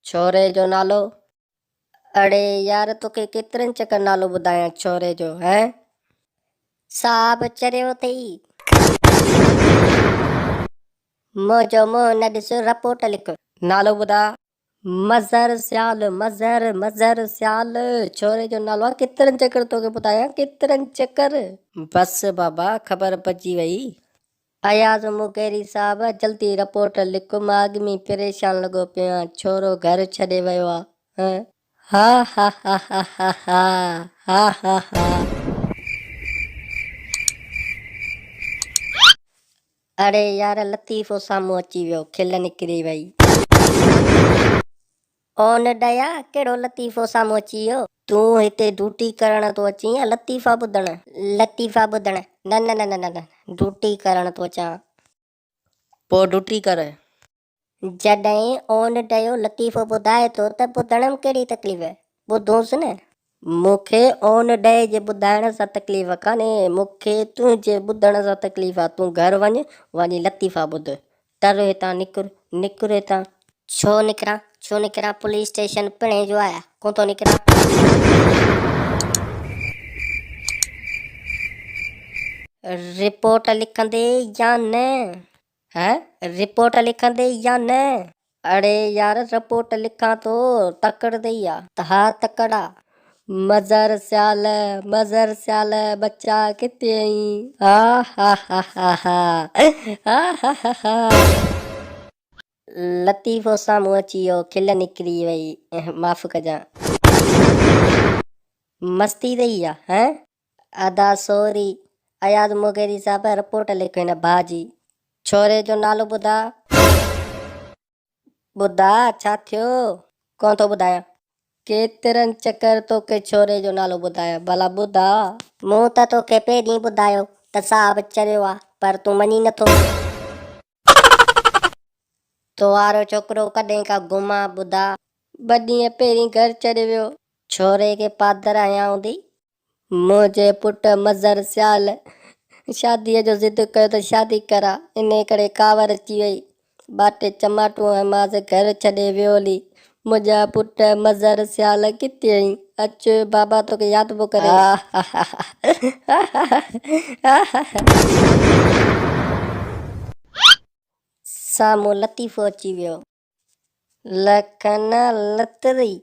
ڇوري جو نالو؟ اڙي يار توکي ڪيترن چڪر نالو ٻڌايان ڇوري جو هين؟ صاحب چريو اٿئي. منهنجو منهن نه ڏس رپورٽ لک. نالو ٻڌاء. مظهر سيال مظهر مظهر سيال ڇوري جو نالو آ ڪيترن چڪر توکي ٻڌايان ڪيترن چڪر. بس بابا خبر پئجي وئي. اياز مغيري صاحب جلدي رپورٽ لک مان اڳ ۾ پريشان لڳو پيو آهيان ڇورو گهر ڇڏي ويو آ هاهاهاهاهاهاهاها. اڙي يار لطيفو سامهون اچي ويو کل نڪري وئي. اون ڊيا ڪهڙو لطيفو سامهون اچي ويو. تون هتي ڊوٽي ڪرڻ ٿو اچين يا لطيفا ٻڌڻ؟ لطيفا ٻڌڻ نه نه نه نه نه ڊوٽي ڪرڻ ٿو اچان. پوء ڊوٽي ڪر. جڏهن اون ڊيو لطيفو ٻڌائي ٿو ته ٻڌڻ م ڪهڙي تڪليف؟ ٻڌونس نه. مون کي اون ڊي جي ٻڌائڻ سان تڪليف ڪانهي، مون کي تنهنجي ٻڌڻ سان تڪليف آ. تون گهر وڃ، وڃي لطيفا ٻڌ. ٽر هتان نڪر، نڪر هتان. ڇو نڪران، ڇو نڪران، پوليس اسٽيشن پڻهين جو آهي، ڪونه ٿو نڪران. رپورٽ لکندي يا نه؟ هه رپورٽ لکندي يا نه؟ اڙي يار رپورٽ لکان ٿو تڪڙ اٿئي يا؟ ها تڪڙ آ. مظهر سيال مظهر سيال ٻچا ڪٿي آهين؟ هاهاهاهاهاهاهاها. لطيفو سامهون اچي ويو کل نڪري وئي معاف ڪجان. مستي اٿئي يا؟ هه ادا سوري اياز مغيري صاحب رپورٽ لک هن ڀاء جي. ڇوري جو نالو ٻڌاء. ٻڌاء ڇا ٿيو؟ ڪونه ٿو ٻڌايان. ڪيترن چڪر توکي ڇوري جو نالو ٻڌايان ڀلا ٻڌاء. مون ته توکي پهرين ٻڌايو ته صاحب چريو آ پر تون مڃين نٿو. تو وارو ڇوڪرو ڪڏهن کان گم آ ٻڌاء. ٻه ڏينهن پهرين گهر ڇڏي ويو. ڇوري کي پادر هنيا هوندي. منهنجي پٽ مظهر سيال شاديء جو ضد ڪيو ته شادي ڪرا، انهيء ڪري ڪاوڙ اچي وئي. ٻه ٽي چماٽون هنيمانس، گهر ڇڏي ويو هلي. منهنجا پٽ مظهر سيال ڪٿي آهين؟ اچ بابا توکي ياد پيو ڪري. سامهون لطيفو اچي ويو. لکن لتري.